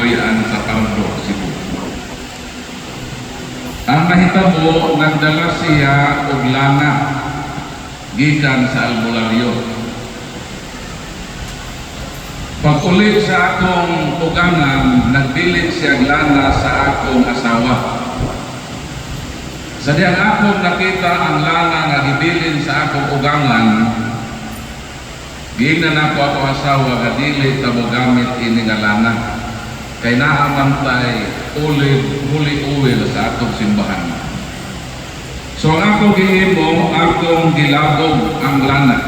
Buy-an sa Pardo, Cebu. Ang nahitabo, nagdala siya og lana gikan sa albularyo. Pag-uli sa akong ugangan, nagbilin siya og lana sa akong asawa. Sa dihang akong nakita ang lana nga gibilin sa akong ugangan, giingnan nako akong asawa nga dili ta mogamit ini nga lana. Kay naa man tay olive holy oil sa atong simbahan. So ang akong gihimo, akong gilabog ang lana.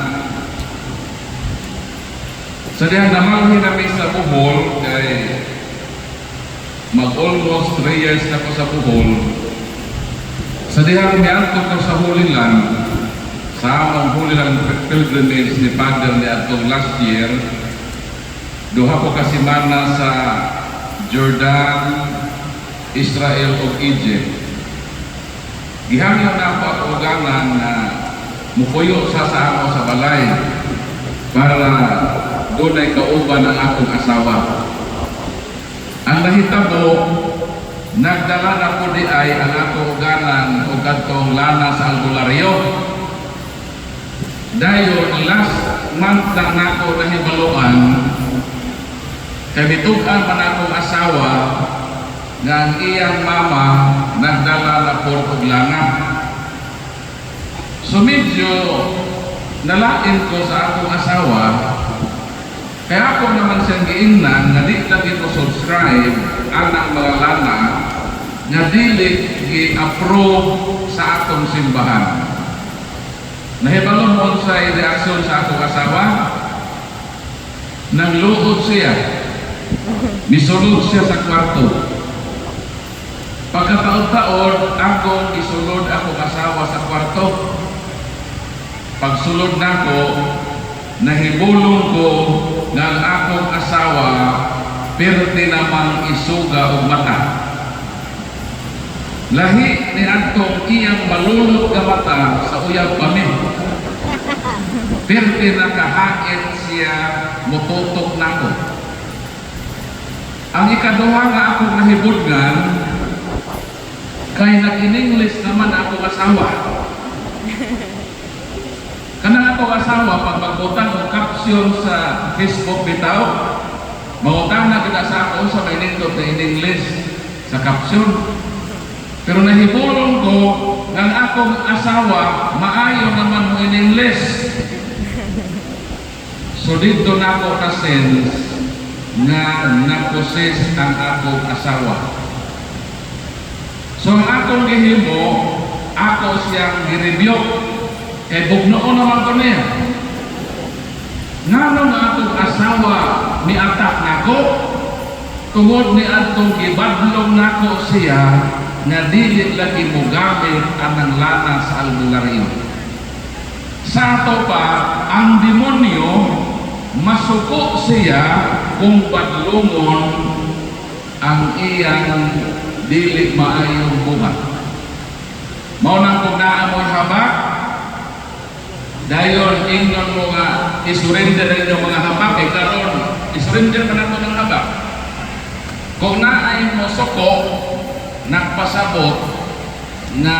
Sa dihang namalhin nami sa Bohol, kay mag almost 3 years na ko sa Bohol. Sa dihang miadto ko sa Holy Land, sa among Holy Land pilgrimage ni Father ni atong last year, duha ko ka semana sa Jordan, Israel ug Egypt. Gihangyo nako akong ugangan na mupuyo sa amo sa balay para dunay kauban ang akong asawa. Ang nahitabo, nagdala na ko di ay ang akong uganan o kadtong lana sa albularyo. Dayon, last month lang nako nahibaluan, kay mitug-an man akong asawa nga ang iyang mama nagdala na pod og lana. So medyo nalain ko sa akong asawa, kaya ako naman siyang giingnan nga di lagi ko subscribe anang mga lana nga dili gi-approve sa atong simbahan. Nahibalo mo sa reaksyon sa akong asawa? Nangluod siya. Misulod siya sa kwarto. Pagkataon-taon, akong isulod akong asawa sa kwarto. Pagsulod nako, nahibulong ko nga ang akong asawa pirti namang isuga og mata. Lahi ni adtong iyang malulot nga mata sa uyab kami. Pirti nakahait siya mututok nako. Ang ikaduha nga akong nahibudngan kay nag-in-English naman akong asawa. Kanang akong asawa, pag magbutang og caption sa Facebook bitaw, mangutana na kita sa ako sa may nindot na in English sa caption. Pero nahibulong ko nga ang akong asawa maayo naman mo in English. So didto nako na sense nga na-possess ang akong asawa. So ang akong gihimo, ako siyang girebuke. Kay bugnoon naman ko niya. Ngano nga atong asawa ni attack nako? Tungod ni atong gibadlong nako siya nga dili lagi mo gamit anang lana sa albularyo. Sa ato pa, ang demonyo masuko siya kung badlungon ang iyang dili maayong buhat. Mao nang kung naa mo'y habak, dayon ingnon mo nga isurrender na inyong mga habak, kay karon isurrender ka nato ng habak. Kung naay mo suko, nagpasabot nga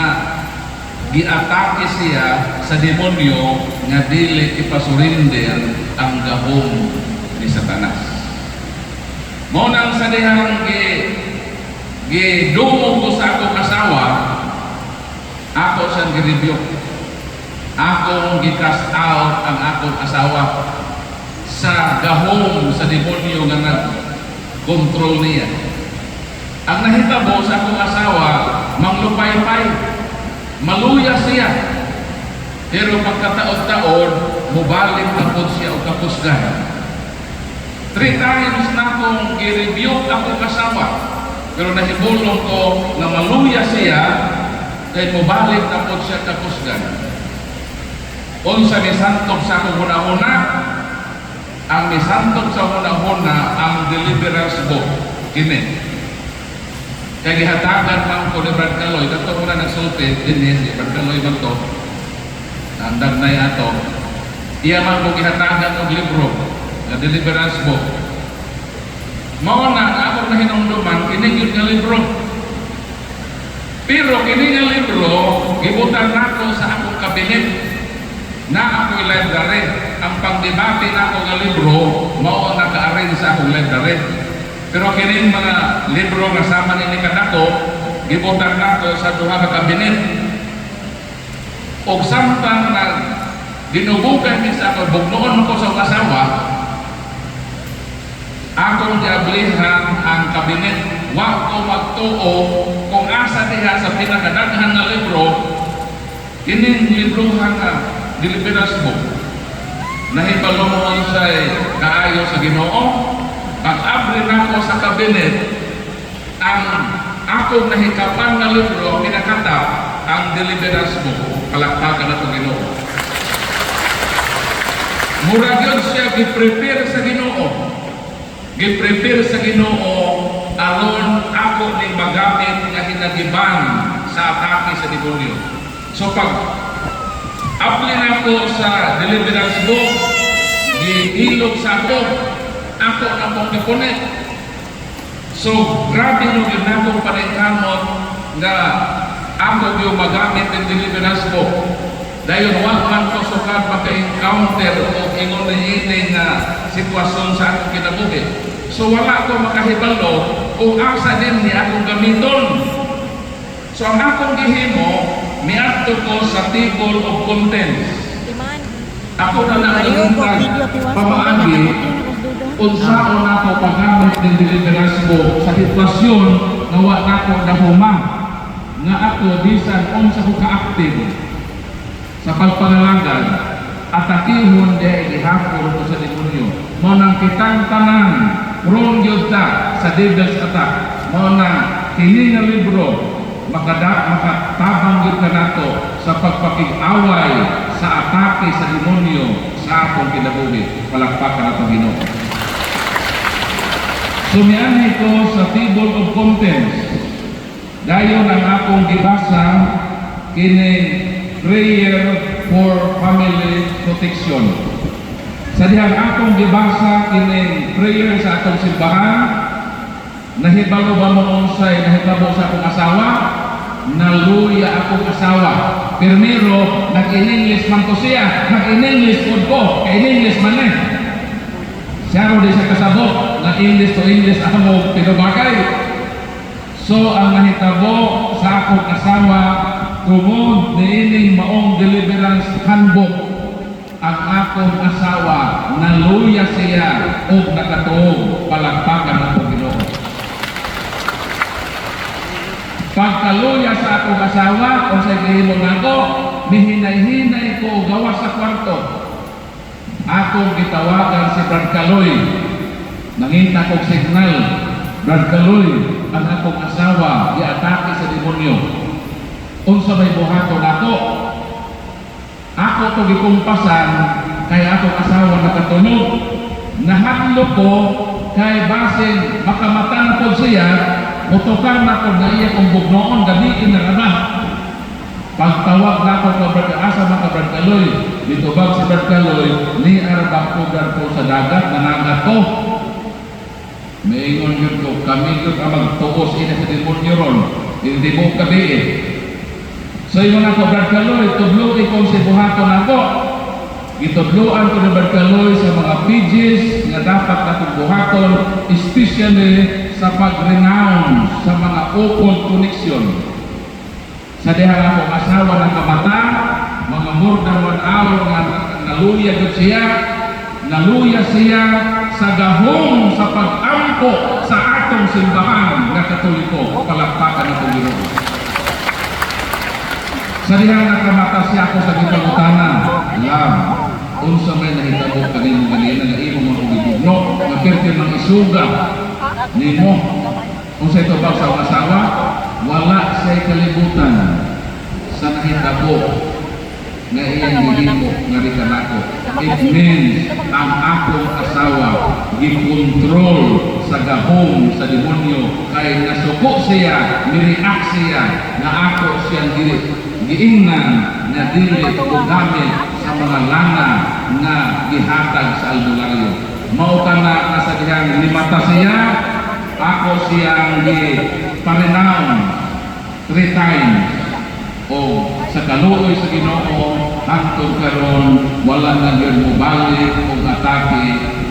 giatake siya sa demonyo nga dili ipasurrender ang gahom ni Satanas. Mao nang sa dihang gi gidumog ko sa akong asawa, ako siyang girebuke. Akong gi-cast out ang akong asawa sa gahom sa demonyo nga nag-control niya. Ang nahitabo sa akong asawa, manglupay-pay, maluya siya. Pero pagkataod-taod, mubalik na pod siya og kapusgan. Three times na akong i-rebuke akong asawa. Pero nahibulong ko na maluya siya, kay mubalik na pod siya kapusgan. Unsa misantog sa akong hunahuna? Ang misantog sa hunahuna ang deliverance book. Kini. Kaya gihatagan man ko ni Brad Caloy, kato ko na nagsulti, dinhi si Brad Caloy man to, ang dagnay ato. Iya man ko gihatagan og libro, nga deliverance book. Mao na ang akong nahinumduman. Kini gyud nga libro. Pero kini nga libro, gibutan nako sa akong kabinet na ako'y library. Ang pangdebate nako nga libro, mao ang naka-arrange sa akong library. Pero kining mga libro nga sama nini kanako, gibutan nako sa duha ka kabinet. Og samtang na dinubukay mi sa ako, bugnoon ko sa akong asawa, akong giablihan ang kabinet. Wa ko magtuo kung asa diha sa pinakadaghan nga libro, kining librohan nga Deliverance Book. Nahibalo mo unsay kaayo sa Ginoo. Pag-abri nako sa kabinet, ang akong nahikapan nga libro, pinakatap, ang Deliverance Book. Palakpakan nato Ginoo. Murag yun siya gi-prepare sa Ginoo. Gi-prepare sa Ginoo aron ako ning magamit nga hinagiban sa atake sa demonyo. So pag abli nako sa Deliverance Book, giilog sa ako, ako na pong gipunit. So grabe no gyud nakong paningkamot nga ako gyud magamit ang Deliverance Book. Dayon wa man ko sukad maka-encounter og ingon niini nga sitwasyon sa akong kinabuhi. So wala ko makahibalo kung asa din ni akong gamiton. So ang akong gihimo, miadto ko sa table of contents. Timan. Ako na lang Ayaw ko, ang video tiwas. pamaagi unsaon nako paggamit ng Deliverance Book sa sitwasyon nga wa nako nahuma nga ako bisan unsa ko ka-active sa pagpangalagad, atakihon diay gihapon ko sa demonyo. Mao nang kitang tanan prone gyud ta sa devil's attack. Mao nang kini nga libro makatabang gyud kanato sa pagpakig-away sa atake sa demonyo sa atong kinabuhi. Palakpakan nato Ginoo. So mianhi ko sa table of contents. Dayon ang akong gibasa kining Prayer for Family Protection. Sa dihang akong gibasa kining prayer sa atong simbahan, nahibalo ba mo unsay nahitabo sa akong asawa? Naluya akong asawa. Primero, nag-in-English man ko siya, nag-in-English pod ko, kay in-English man eh. Siya ro di siya kasabot, na English to English ako mo pinubakay. So ang nahitabo sa akong asawa tungod niining maong Deliverance Handbook, ang akong asawa naluya siya og nakatuog. Palakpakan ang Ginoo. Pagkaluya sa akong asawa, unsay gihimo nako, mihinay-hinay ko og gawas sa kwarto. Akong gitawagan si Brad Kaloy. Nangita kog signal. "Brad Kaloy, ang akong asawa giatake sa demonyo. Unsa may buhaton nako?" Ako to gikumpasan kay akong asawa nakatulog. Nahadlok ko kay basin makamata na pod siya, motukar na ko na iya kong bugnoon, gabiin na ba. Pagtawag nako ka Brad, "Asa man ka, Brad Kaloy?" Ditubag si Brad Kaloy, "Ni arabang ko ko sa dagat, nanagat ko." Maingon yun ko, "Kami yun ang magtuos ina sa demonyo ron. Hindi mo kabiin." So ingon ako, "Brad Kaloy, tudlo ikaw si buhaton ako." Gitudloan ko ni Brad Kaloy sa mga pages nga dapat natong buhaton, especially sa pag-renounce sa mga occult connection. Sa diha akong asawa nakamata, mga more than one hour nga naluya gyud siya, naluya siya sa gahom sa pag-ampo sa atong simbahan nga Katoliko. Palakpakan atong Ginoo. Sa diha nakamata siya, ako sa gipangutana, "Love, unsa may nahitabo kanimo ganina nga imo man kong gibugno, nga perti mang isuga nimo?" Unsa ito ba sa akong asawa? Wala siya'y kalibutan sa nahitabo nga iyang gihimo nga rikanako. It means ang akong asawa gikontrol sa gahom sa demonyo kay nasuko siya, ni-react siya nga ako siyang giingnan nga dili gamit sa mga lana nga gihatag sa albularyo. Mao kana nga sa dihang limata siya. Ako siyang gi-renounce three times. O sa kaluoy sa Ginoo, hangtod karon wala na gyud mobalik og atake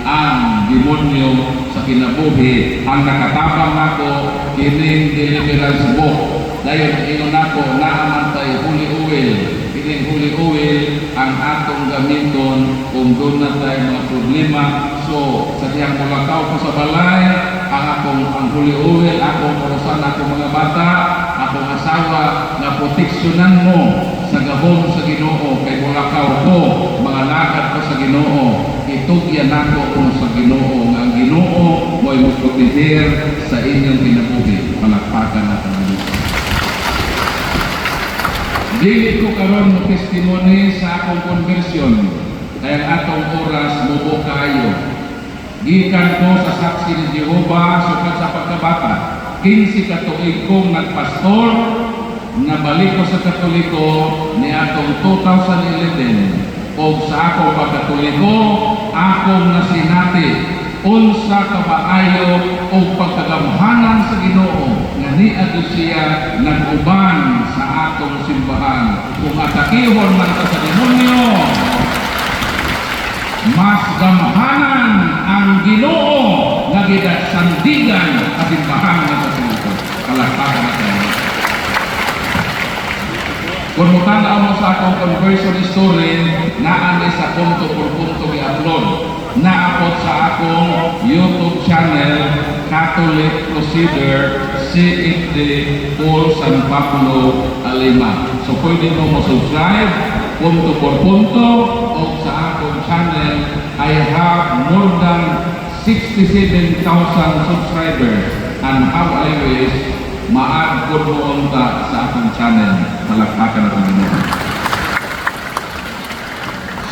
ang demonyo sa kinabuhi. Ang nakatabang nako kining deliverance book. Dayon ingon nako, naa man tay holy oil. Kining holy oil ang atong gamiton kung duna tay mga problema. So sa dihang mulakaw ko sa balay, ang akong ang holy oil akong orusan, akong mga bata, akong asawa, nga proteksyonan mo sa gahom sa Ginoo kay mulakaw ko, mga lakad ko sa Ginoo, itugyan nako kung sa Ginoo nga ang Ginoo mo'y moproteher sa inyong kinabuhi. Palakpakan natin ang Ginoo. Dili ko karon mo testimony sa akong conversion kay ang atong oras mubo kaayo. Gikan ko sa Saksi ni Jehova sukad sa pagkabata. 15 ka tuig kong nagpastor, nabalik ko sa Katoliko niadtong 2011. Og sa akong pagkatoliko, akong nasinati unsa ka maayo og pagkagamhanan sa Ginoo nga niadto siya nag-uban sa atong simbahan. Kung atakihon man ta sa demonyo, mas gamhanan ang Ginoo nga gidasandigan sa simbahan ng Katoliko. Palakpakan natin. Kung mutanaw mo sa akong conversion story, naa ni sa punto por punto gi-upload. Naa pod sa akong YouTube channel, Catholic Crusader CFD Paul San Pablo Alima. So pwede mo mo subscribe punto por punto o sa akong channel. I have more than 67,000 subscribers and how I wish ma-add ko mo unta sa akong channel. Palakpakan natin Ginoo.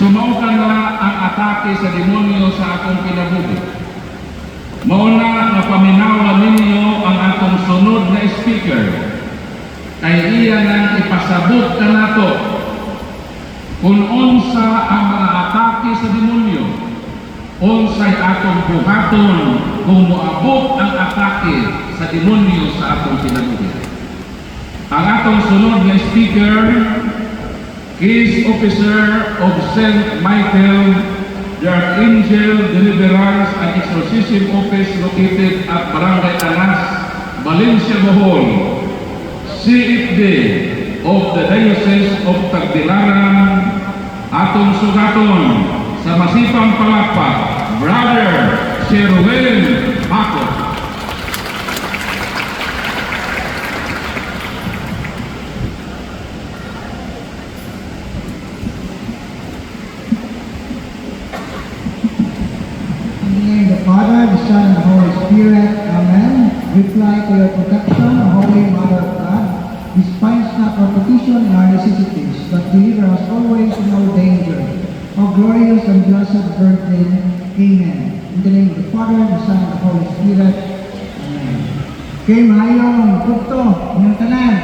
So mao ka na ang atake sa demonyo sa akong kinabuhi. Mao na nga paminawa ninyo ang atong sunod na speaker. Kay iya nang ipasabot kanato kung unsa ang mga atake sa demonyo, unsay atong buhaton kung moabot ang atake sa demonyo sa atong kinabuhi. Ang atong sunod na speaker, Case Officer of St. Michael, the Archangel Deliverance and Exorcism Office located at Barangay Anas, Valencia, Bohol, CFD of the Diocese of Tagbilaran, atong sugaton sa masipang palakpak, Brother Sherwin Bacot. In the name of the Father, the Son, and the Holy Spirit. Amen. We fly to your protection, O Holy Mother of God. Despise not our petition and our necessities, but deliver us always in all danger. O glorious and blessed Virgin. Amen. In the name of the Father, the Son, and the Holy Spirit. Amen. Okay, maayong udto, inyong tanan.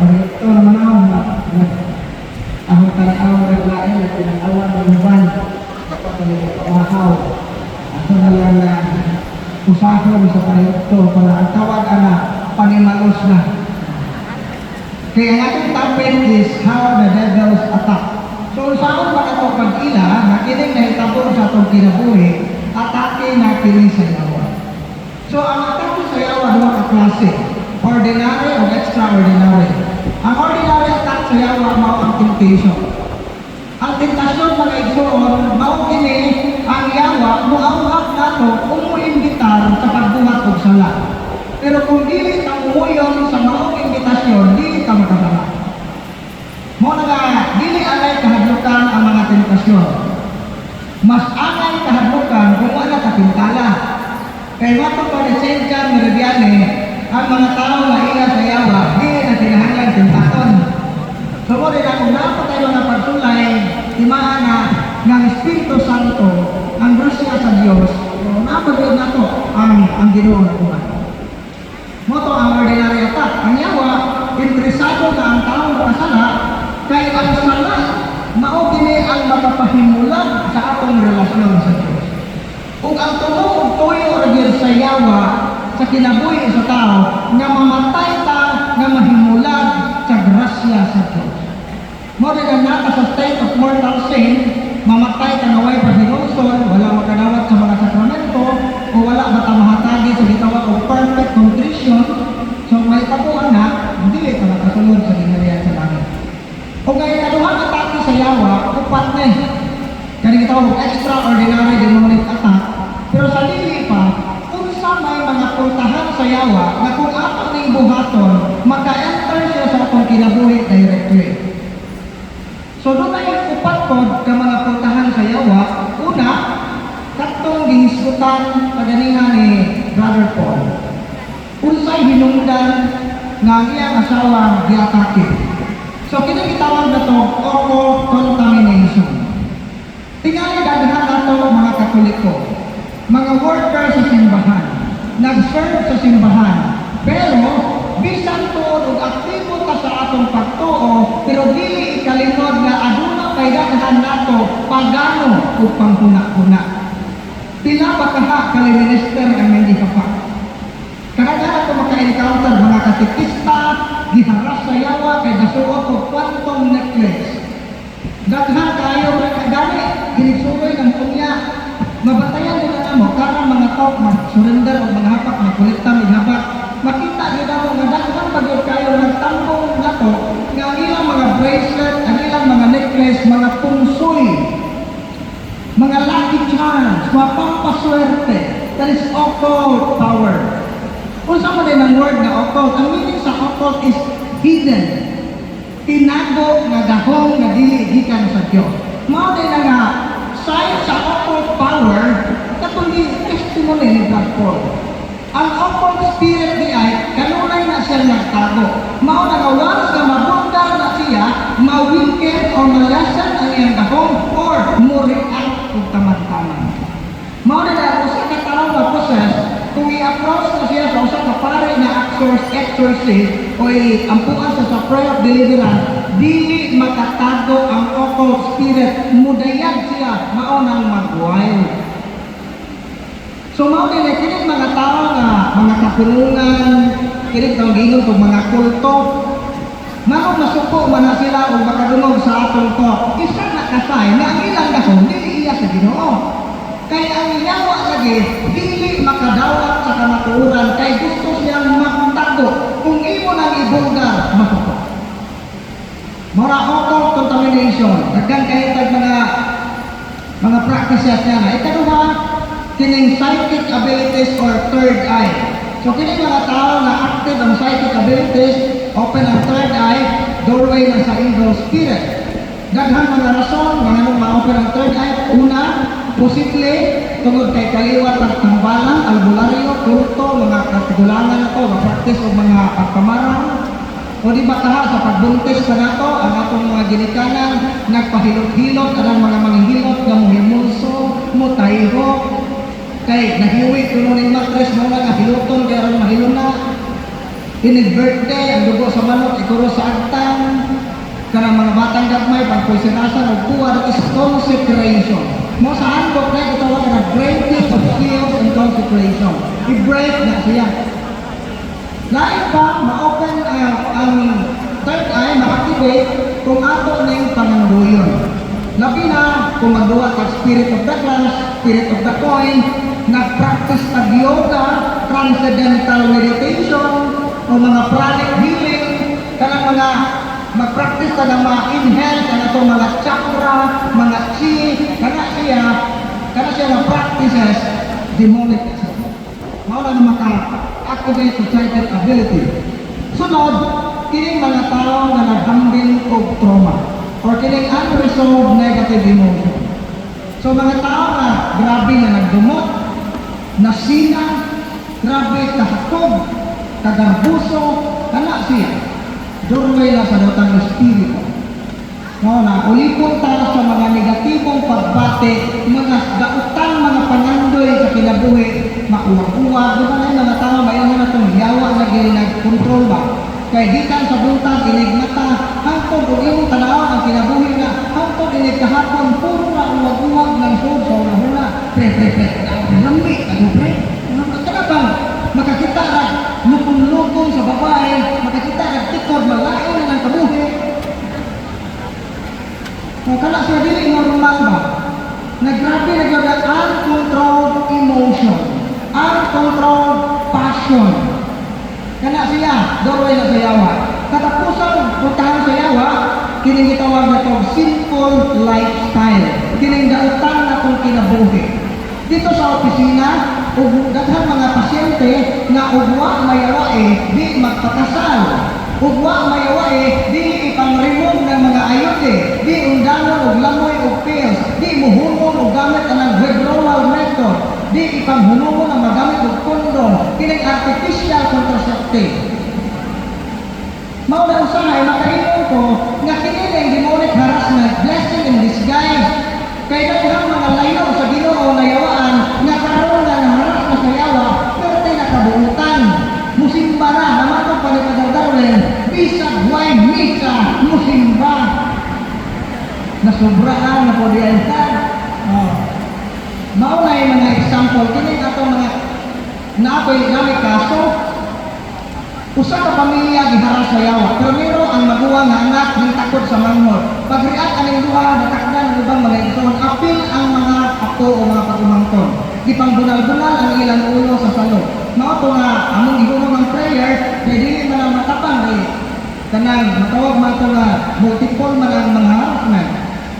Ito naman ako, ahong tanaw naglain at tinanawan ng uban. Pamahaw. Ato na lang na usahon sa proyekto para ang tawag ana panimalos na. Kaya ang atong topic is how the devils attack. So saan ba nato pag-ila na kining nahitabo sa atong kinabuhi, atake na kini sa yawa. So ang atake sa yawa duha ka klase, ordinary o extraordinary. Ang ordinary attack sa yawa mao ang temptation. Ang tentasyon, mga igsoon, mao kini ang yawa moauhag nato ug moimbitar sa pagbuhat og sala. Pero kung dili ka muhuyon sa maong imbitasyon, dili ka makasala. Mao na nga dili angay kahadlukan ang mga tentasyon. Mas angay kahadlukan kung wala ka tintala. Kay mato pa ni Saint John Meridiane, ang mga tao nga ila sa yawa, dili na kinahanglan tintaon. So mo rin kung naa pa tayo mga pagsulay, timaan na ng Espiritu Santo, ang grasya sa Dios, so naa pa gyud nato ang Ginoo na kuman. Mao to ang ordinary attack. Ang yawa, interesado na ang tao makasala, kay ang sala, mao kini ang makapahimulag sa atong relasyon sa Dios. Ug ang tumo ug tuyo ra gyud sa yawa sa kinabuhi sa tao nga mamatay ta nga mahimulag sa grasya sa Dios. Mao nga naa ka sa state of mortal sin, mamatay ka nga way paghinulsol, wala makadawat sa mga sakramento, o wala ba ta mahatagi sa gitawag og perfect contrition, so may tabuan na, dili ka makasulod sa gingharian sa langit. O kay kaduhang atake sa yawa, upat na eh. Kani gitawag og extraordinary demonic attack, pero sa dili pa, unsa may mga pultahan sa yawa na kung ato ning buhaton, maka-enter siya sa atong kinabuhi directly. So doon na yung upat pod ka mga pultahan sa yawa. Una, katong gihisgutan paganiha ni Brother Paul. Unsay hinungdan nga ang iyang asawa giatake? So kini gitawag na to occult contamination. Tingali daghan nato mga Katoliko, mga worker sa simbahan, nag-serve sa simbahan, pero bisan tuod og aktibo ta sa atong pagtuo, pero dili ikalimod nga aduna kay daghan nato pagano ug panghuna-huna. Pila ba kaha kali minister ang nanggihapak? Kadaghan ako maka-encounter mga katekista, giharas sa yawa kay gasuot og quantum necklace. Daghan kayo gani ginigsuroy ng unya. Mabatayan din na namo karon mga tao mag-surrender og mga hapak, magkolekta mig hapak. Makita gyud namo nga daghan pa gyud kayo nagtambong nato nga ang ilang mga bracelet, ang ilang mga necklace, mga pungsoy, mga lucky charms, mga pampaswerte. That is occult power. Unsa man din ang word nga occult? Ang meaning sa occult is hidden. Tinago nga gahom nga dili gikan sa Dios. Mao din na nga sign sa occult power katong testimony ni Brad Paul. Ang occult spirit ni ay kanunay na siya nagtago. Mao na nga once nga mabundar na siya, ma-weaken or ma-lessen ang iyang gahom or mo-react og taman-taman. Mao na nga usa ka tawo nga possess, kung i-approach na siya sa usa ka pare na exorcist o i-ampuan sa prayer of deliverance, dili makatago ang occult spirit, mudayag siya, mao nang mag-wild. So mao din kini mga tao nga mga kapulungan, kini tawag giingon og mga kulto. Mao masuko man na sila og makadungog sa atong talk. Isa na ka sign nga ang ilang gahom dili iya sa Ginoo. Kay ang yawa lagi dili makadawat sa kamatuoran kay gusto siyang magtago. Kung imo nang ibulgar, masuko. Mora occult contamination. Daghan kay tag mga practices niya na. Ikaduha, kining psychic abilities or third eye. So kining mga tao na active ang psychic abilities, open ang third eye, doorway na sa evil spirit. Daghan mga rason mga nung ma-open ang third eye. Una, posible tungod kay kaliwat ang tambalan, albularyo, kulto, mga katigulangan na to, practice og mga pagpamarang. O di ba kaha sa pagbuntis pa nato, ang atong mga ginikanan, nagpahilot-hilot, anang mga manghihilot nga muhimulso, mutayho, kay nahiwi kuno ning matres mo nga hiluton kay aron mahilom na. Inig birthday, ang dugo sa manok ikuro sa agtang, kanang mga batang gagmay pagpulsirasan og kuha, that is consecration. Mo sa handbook na gitawag na breaking of seals and consecration. I-break na siya. Lain pa, ma-open ang third eye, ma-activate kung ato ning pangandoyon. Labi na kung magduwa kag spirit of the class, spirit of the coin, nag-practice tag yoga, transcendental meditation, o mga pranic healing, kanang mga mag-practice ta ng mga inhale, kana to mga chakra, mga chi, kana siya nga practices, demonic siya. Mao na maka-activate sa psychic ability. Sunod, kining mga tao nga naghambing og trauma or kining unresolved negative emotion. So mga tao nga grabe nga nagdumot, nasina, grabe kahakog, kagarbuso, kana siya. Doorway na sa daotang espiritu. No, na ulipon ta sa mga negatibong pagbate, mga dautan, mga pangandoy sa kinabuhi, makuwag-uwag, di ba na yung mga tao, may na itong yawa na gini nag-control ba? Kay gikan sa buntag, inig mata, hangtod ug imong tanawon ang kinabuhi nga, hangtod inig kahapon, puro na uwag-uwag ng sud sa una-una. Pre, pre, pre, lami, ano pre? Kana bang makakita ra lukong-lukong sa babae, makakita ra tikod, malain na ng kabuhi. Kung kana siya dili normal ba? Na grabe na gyud ang uncontrolled emotion, uncontrolled passion. Kana siya, doorway na sa yawa. Katapusan, puntahan sa yawa, kining gitawag na tong sinful lifestyle. Kining dautan na tong kinabuhi. Dito sa opisina, ug daghan mga pasyente nga ug wa mayawae, di magpakasal. Ug wa mayawae, di ipang-remove ng mga ayote, di undanon og lamoy og pills, di muhunong og gamit anang withdrawal method, di ipanghunungon ang magamit og kondom, kining artificial contraceptive. Mao na usahay makaingon ko nga kini na demonic harassment, blessing in disguise. Kay daghang mga layo sa Ginoo nayawaan nga karon nga naharas na sa yawa pero tay nakabuutan. Musimba na naman ko pa ni Father Darwin, bisag way misa musimba. Nasubraan na po diyan ka. Oh. Mao na yung mga example kini atong mga na ako'y nami kaso. Usa ka pamilya giharas sa yawa. Primero ang maguwang nga anak takod sa manghod. Pag-react aning duha, natakdan ang ubang mga igsoon, apil ang mga apo o mga pag-umangkon. Gipangbunal-bunal ang ilang ulo sa salo. Mao to nga among gihunong ang prayer kay dili man ang matapang eh. Kanang matawag man to nga multiple man ang mga harassment.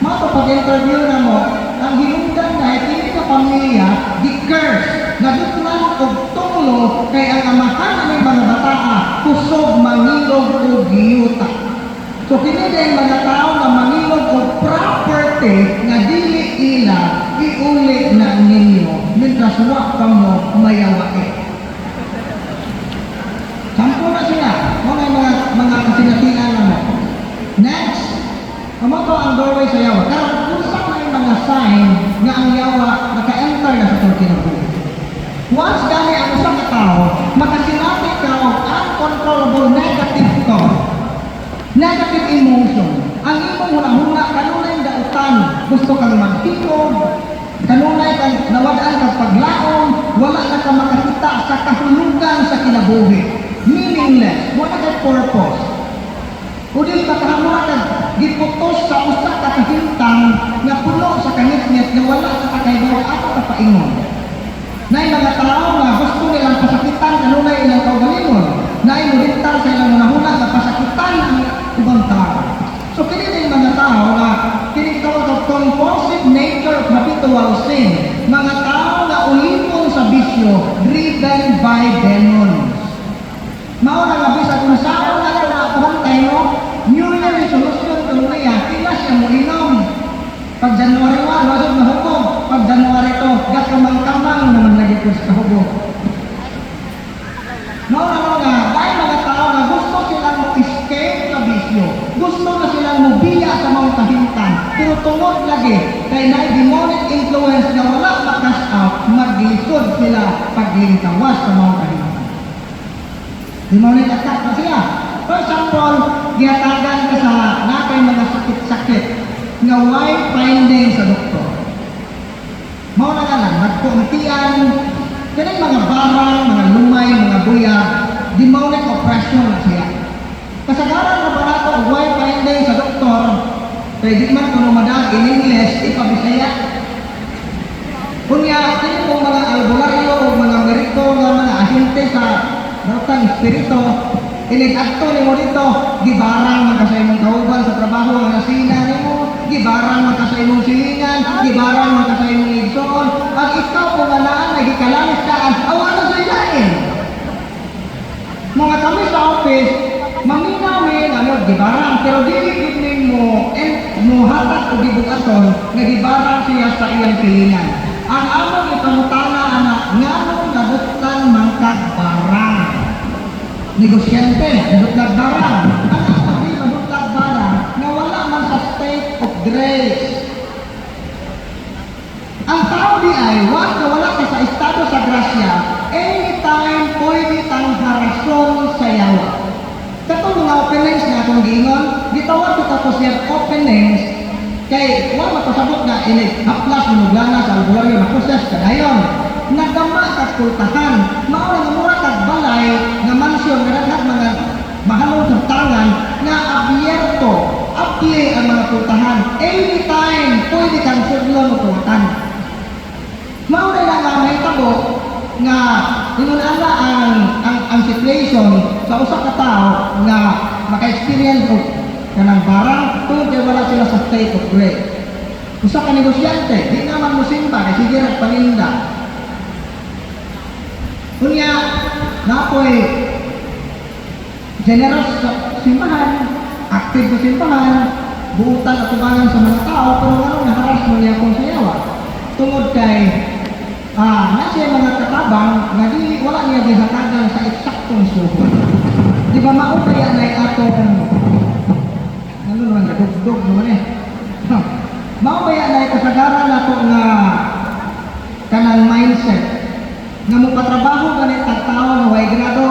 Mao to pag-interview na mo, ang hinungdan dahil kini ka pamilya gi-curse, nadutlan og tunglo kay ang amahan aning mga bataa kusog mangilog og giyuta. So kini din mga tao nga mangilog og property nga dili ila, iuli na ninyo mientras wa pa mo mayawae. Sampo na sila. Mga kasinatian na mo. Next, amo to ang doorway sa yawa. Karon unsa may mga sign nga ang yawa naka-enter na sa atong kinabuhi? Once gani ang usa ka tawo makasinati ka og uncontrollable negative thought, negative emotion, ang imong hunahuna kanunay dautan, gusto kang maghikog, kanunay kang nawad-an kag paglaom, wala na ka makakita sa kahulugan sa kinabuhi. Meaningless, wala kay purpose. O dili ba kahamura kag giputos sa usa ka kahimtang nga puno sa kangitngit nga wala ka kakaybaw ato ka paingon? Naay mga tao nga gusto nilang pasakitan kanunay ilang kaugalingon. Naay muhintar sa ilang hunahuna nga pasakitan ang ubang tao. So kini din mga tao nga kini tawag og compulsive nature of habitual sin. Mga tao nga ulipon sa bisyo, driven by demons. Mao na nga bisag unsaon na lang na mo, New Year resolution kuno niya, pila siya mo inom. Pag January 1, wasod mahubog. Pag January 2, gakamang-kamang naman lagi ko sa kahubog. Mao na mo nga, dahil mga tao nga gusto silang mo escape sa bisyo, gusto na silang mobiya sa mga kahimtang, pero tungod lagi, kay na demonic influence na wala ma-cast out, maglisod sila paglingkawas sa mga kahimtang. Demonic attack na siya. For example, gihatagan ka sa nakay mga sakit-sakit nga way finding sa doktor. Mao na nga lang, nagkuuntian, kaning mga barang, mga lumay, mga buyag, demonic oppression na siya. Kasagaran na ba nato og way finding sa doktor, kay di man kuno madag in English, ipabisaya. Unya, kini pong mga albularyo o mga meriko nga mga ahente sa daotang espiritu, inig adto nimo dito, gibarang man ka sa imong kauban sa trabaho nga nasina nimo, gibarang man ka sa imong silingan, gibarang man ka sa imong igsoon, pag ikaw kung nga naa nagikalamis ka, awa na sa ilain. Mga kami sa office, maminaw mi ano, gibarang, pero dili gid mo en muhatag og gibugaton nga gibarang siya sa iyang silingan. Ang among ipangutana ana, nganong nabutlan man kag barang? Negosyante, nabutlag barang. Ang ako di mabutlag barang nga wala man sa state of grace. Ang tao di ay, once na wala ka sa estado sa grasya, anytime pwede kang harason sa yawa. Katong mga openings nga akong giingon, gitawag ko tapos yan openings. Kay wa makasabot nga inig haplas manuglana sa albularyo na proses kadayon. Nagama kag kultahan, mao na nga mura kag balay nga mansyon nga daghan mga mahalong tangan nga abierto, abli ang mga kultahan. Anytime pwede kang sudlon o tuwatan. Mao na lang nga mahitabo nga ingon ana ang situation sa usa ka tawo nga maka-experience og kanang barang tungod kay wala sila sa state of grace. Usa ka negosyante, di naman mo simba kay sige ra paninda. Unya, napoy generous sa simbahan, active sa simbahan, buutan at tubangan sa mga tao, pero anong naharas mo niya kung sayawa? Tungod kay na siya mga katabang nga di wala niya gihatagan sa eksaktong suhol. Di ba mao kaya na atong ano naman gadugdog naman eh. Ha. Mao kaya na kasagaran nato nga kanang mindset nga mopatrabaho gani tag tawo nga way grado,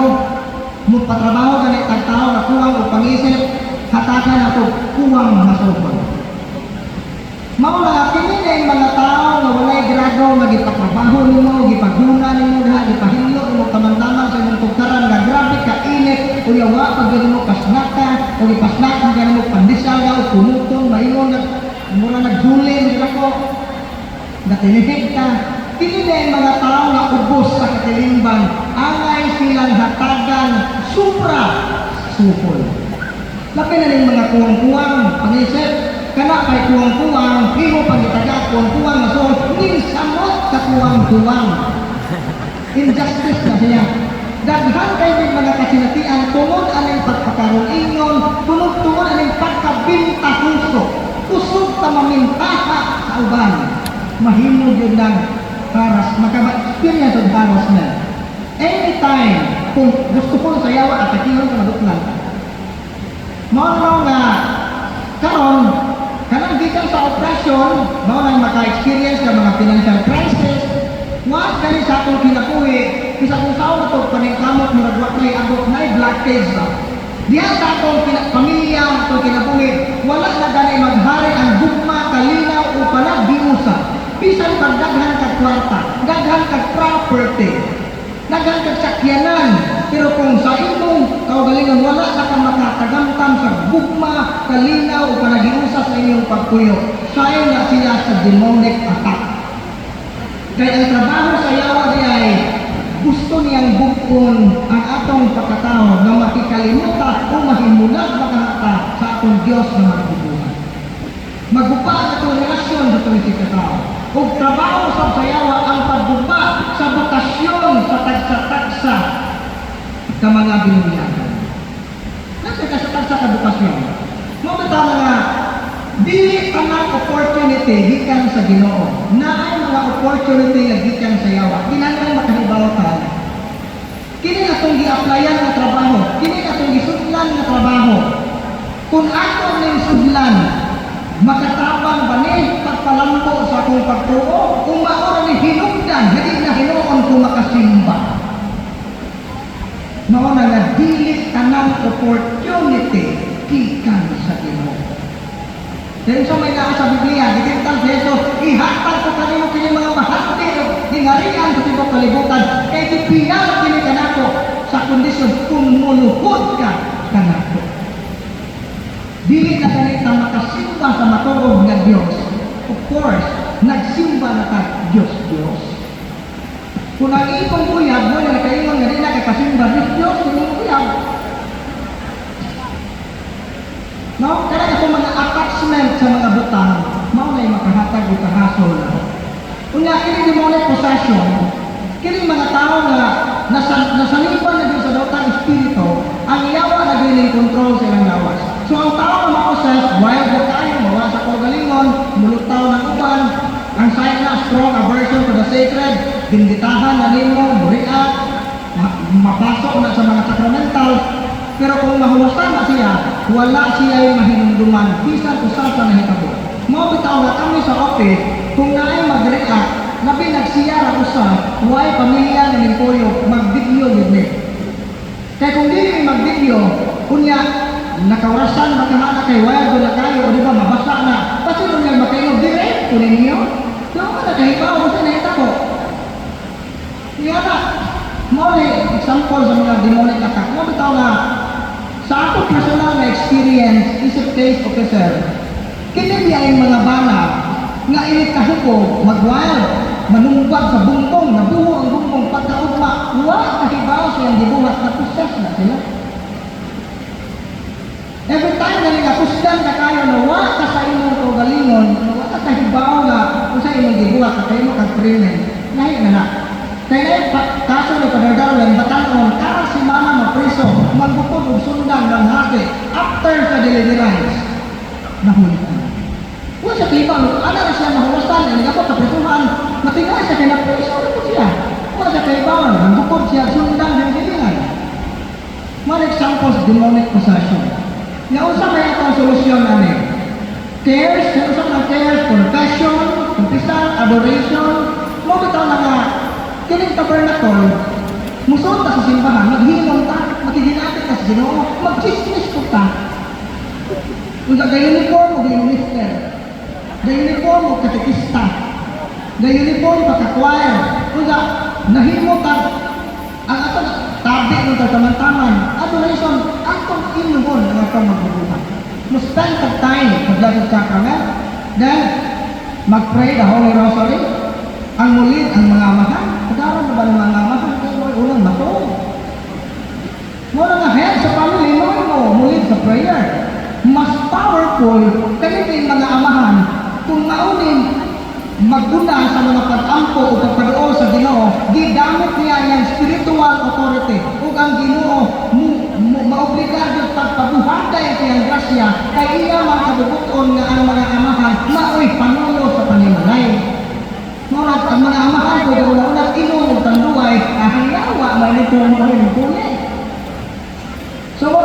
mopatrabaho gani tag tawo nga kuwang og pangisip, hatagan ato kuwang masuhol. Mao na kini na yung mga tao nga walay grado nga gipatrabaho nimo, gipaguna nimo diha, gipahinlo nimo taman-taman sa imong tugkaran nga grabe ka init, unya wa pag nimo pasnaka o gipasnak ka nimo pandesal nga o pumuton maingon nag mura naghuli nila ko natinihig ka. Kini na yung mga tao nga ubos sa katilingban, angay silang hatagan supra suhol. Labi na ning mga kuwang-kuwang pangisip, kana kay kuwang-kuwang, imo pangitaga kuwang-kuwang nga suhol, ning samot sa kuwang-kuwang. Injustice na siya. Daghan kay may mga kasinatian tungod aning pagpakaroon-ingon, tungod tungod aning pagkabintahuso. Kusog ta mamintaha sa uban. Mahimo gyud ng haras, makaba-experience og harassment. Anytime, kung gusto ko sa yawa, atakihon ka, maduklan ka. Mao na nga karon kanang gikan sa operasyon, mao nang maka-experience ka mga financial crisis. Wa kani sa atong kinabuhi, bisa kung sao na to paningkamot, murag wa kay abot, nay blockage ba. Diha sa atong pamilya, atong kinabuhi, wala na gani maghari ang gugma, kalinaw o panagbiusa. Bisan pag daghan kag kwarta, daghan kag property, daghan kag sakyanan, pero kung sa imong kaugalingon wala na ka makatagamtam sa gugma, kalinaw o panagiusa sa inyong pagpuyo, sayo na siya sa demonic attack. Kaya ang trabaho sa yawa diya ay gusto niyang bukon ang atong pagkatao na makikalimuta o mahimulag makahata sa atong Diyos na magbubuhat. Magupa ang atong relasyon sa atong katao. Ug trabaho sa sayawa ang pagguba sa bokasyon sa tagsa-tagsa ka mga binunyagan. Nasa ka sa tagsa ka bokasyon. Mao bitaw nga dili tanang opportunity gikan sa Ginoo. Naay mga opportunity nga gikan sa yawa. Kinahanglan makahibaw ta. Kini atong gi-applyan nga trabaho, kini atong gisudlan nga trabaho. Kung ako ning sudlan, makatabang ba ni pagpalambo sa akong pagtuo? Kung mao ra ni hinungdan, hindi na hinuon kung makasimba. Mao na nga dili tanang opportunity gikan sa Ginoo. Dahil sa may naa sa Biblia, gitintal si Jesus, "Ihatag ko kanimo kini mga mahati ug hingarian sa tibuok kalibutan, kay gipiyal kini kanako sa kondisyon kung muluhod ka kanako." Dili na ganita makasimba sa matuod nga Dios. Of course, nagsimba na ta Dios Dios. Kung ang imong uyab mo na nakaingon nga di na kay kasimba Dios Dios, kung imong uyab. No, kaya itong mga attachment sa mga butang, mao na makahatag og kahasol. Unya, kini demonic possession, kini mga tao nga nasaniban na din sa daotang espiritu, ang yawa na din control sa ilang lawas. So ang tao nga ma-possess, wild na kayo, mawala sa kaugalingon, mulutaw ng uban, ang sign na strong aversion to the sacred, binditahan na nimo, muriat, mapasok na sa mga sacramental, pero kung mahuwasan na siya, wala siya yung mahinumduman, bisan usa sa nahitabo. Mao bitaw nga kami sa office, kung naay mag-react, labi nagsiya ra usa, way pamilya nga ning mag-video yun ni. Kaya kung dili mag-video, unya, Nakaurasan makahana kay wild na kayo, o di ba mabasa na. Pasino niya makainom diretso ninyo. So ka nakahibaw sa nahitabo. Iya na. Mao ni example sa mga demonic attack. Mao bitaw nga sa akong personal na experience isip case officer, kini biya ang mga bana nga init kahukog, mag-wild, manumbag sa bungkong, nabuho ang bungkong, pagkaugma, wa kahibaw siyang gibuhat, na-possess na sila. Every time na nila ka kayo na wa ka sa imong kaugalingon, na wa ka kahibaw nga kung sa imong gibuhat, ka kayo kag krimen, lahi na na. Kaya na pa, kaso ni Father Darwin, batanon, karon si mama mapriso, magbukod og sundang ng haki, after sa deliverance, nahuli ka. Wa siya kahibaw, ana ra siya mahuwasan, eh, nagabot sa prisuhan, matingay siya kay napriso na po siya. Wa siya kahibaw, magbukod siya sundang ng gilingan. Mga examples, demonic possession. Nga unsa may atong solusyon ani? Cares, nga unsa man cares, confession, kumpisal, adoration, mo bitaw na nga kining tabernacle, musulod ta sa simbahan, maghilom ta, makiginapit ta sa Ginoo, magchismis po ta. Unsa ga uniform o ga minister, ga uniform o katekista, ga uniform pa ka choir, unsa nahimo ta ang atong tabi ng taman-taman, adoration, atong inuhon ang atong magbubuhat. Mo spend the time sa Blessed Sacrament, then mag-pray the Holy Rosary, ang mulid, ang mga amahan, pagaran na ba ng mga amahan, kaya mo unang matuog. Mo na nga head sa family mo, mo mulid sa prayer. Mas powerful kaya yung mga amahan kung maunin maguna sa mga pag-ampo o pagpaduol sa Ginoo, gigamit niya iyang spiritual authority ug ang Ginoo maobligado pagpabuhatay ang iyang grasya kay iya man kabubuton nga ang mga amahan maoy panulo sa panimalay. Mao na ang mga amahan ko una-una inom og tanduay, ahayawa man ito ang mga puli. So mo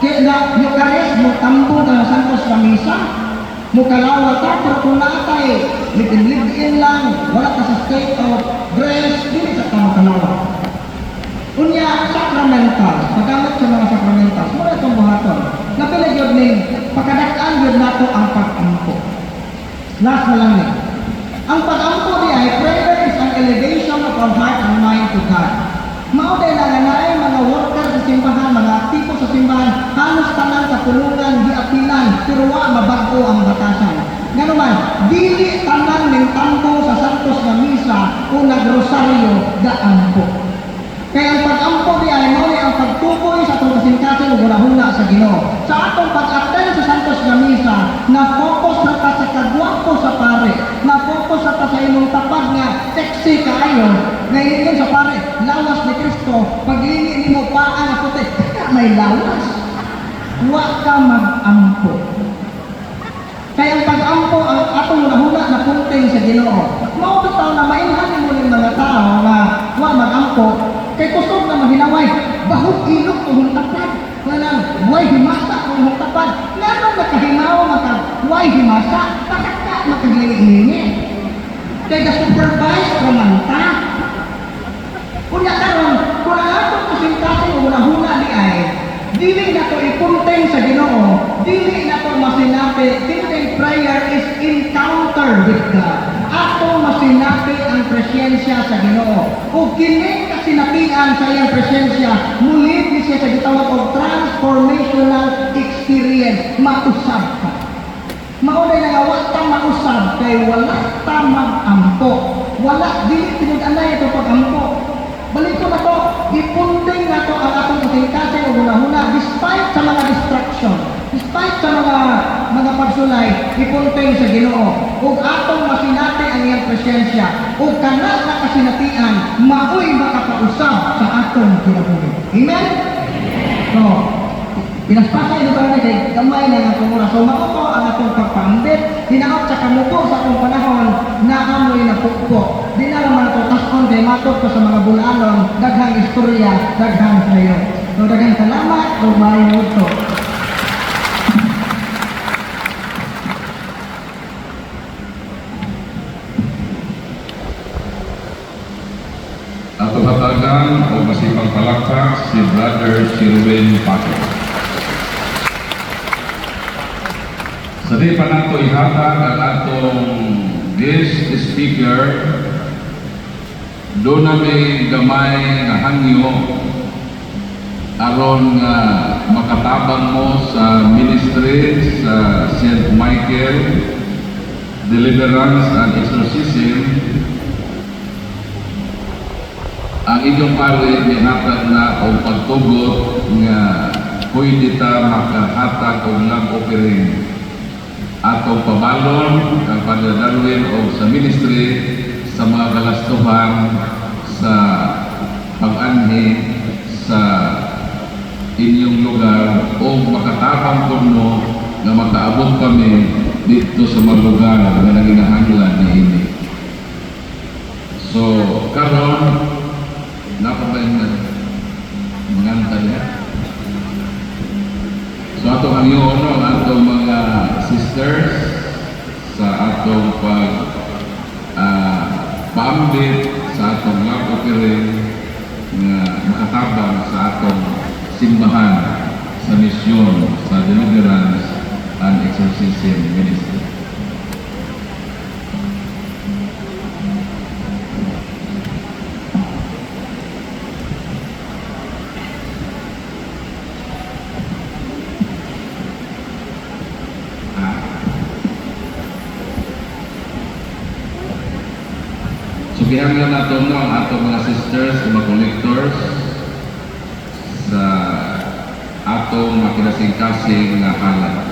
kaya na Eucharist mo tambo na santos sa misa, mo kalawa ta pero kung naatay live-in lang, wala ka sa state of grace, dili sa ka makalawa. Unya, sacramentals, paggamit sa mga sacramentals, muna itong buhaton. Napila gyud ning pakadak-an gyud nato ang pag-ampo. Last na lang ni. Ang pag-ampo di ay prayer is an elevation of our heart and mind to God. Mao day na nga naay mga worker sa simbahan, mga aktibo sa simbahan, halos tanan sa pulungan giapilan, pero wa mabag-o ang batasan. Ngano man, dili tanan ning tambo sa Santos nga misa o nagrosaryo gaampo. Kaya ang pag-ampo di ay mao ni ang pagtukoy sa atong kasing-kasing ug hunahuna sa Ginoo. Sa atong pag-attend sa Santos nga misa, na focus na ta sa kagwapo sa pare, na focus na ta sa imong tapad nga sexy kaayo, nga ingon sa pare, lawas ni Kristo, paglingi nimo paa nga puti, kaya may lawas. Wa ka mag-ampo. Kaya ang pag-ampo ang atong hunahuna na punting sa Ginoo. Mao bitaw na mailhan nimo ning mga tao nga wa mag-ampo kay kusog na mahinaway, bahog ilok kung tapad. Walang way himasa kung tapad. Ngano nakahimaw maka way himasa, pakaka makaglingi. Kay ga supervise raman ta. Unya karon, kung ang atong kasing-kasing o hunahuna ni ay dili na to ipunting sa Ginoo, dili na to masinapi, kini prayer is encounter with God. Ato masinapi ang presensya sa Ginoo. Ug kini kasinapian sa iyang presensya, mulid ni siya sa gitawag og transformational experience, mausab ka. Mao na nga wa ta mausab kay wala ta mag-ampo. Wala dili tinud-anay ito pag-ampo. Balik ko na to, ipunding na to ang atong kasing-kasing o hunahuna despite sa mga distraction, despite sa mga pagsulay, ipunting sa Ginoo. Ug atong masinati ang iyang presensya, ug kana na kasinatian maoy makapausab sa atong kinabuhi. Amen? So, pinaspasay ni ba kay gamay na nga tumura. So mao to ang atong pagpaambit, hinaot sa kamuko sa atong panahon na amoy na pukpok. Di na naman ato taskon kay matod pa sa mga bulanon, daghang istorya, daghang sayo. So daghang salamat ug maayong udto. Atong hatagan o masipang palakpak si Brother Sherwin Paco. Sa di pa nato ihatag ang atong guest speaker, duna may gamay nga hangyo aron nga makatabang mo sa ministry sa St. Michael Deliverance and Exorcism. Ang inyong pari mihatag na og pagtugot nga pwede ta makahatag og love offering atong pabalon kang Padre Darwin o sa ministry sa mga galastuhan sa pag-anhi sa inyong lugar o makatabang pud mo nga makaabot kami dito sa mga lugar nga nanginahanglan niini. So, karon naa pa ba yung manganta niya? So atong hangyoon, no, ang atong mga sisters sa atong pag paambit sa atong love offering nga makatabang sa atong simbahan sa misyon sa Deliverance and Exorcism Ministry. So gihanglan nato, no, ang atong mga sisters, mga collectors sa atong makinasing-kasing nga halad.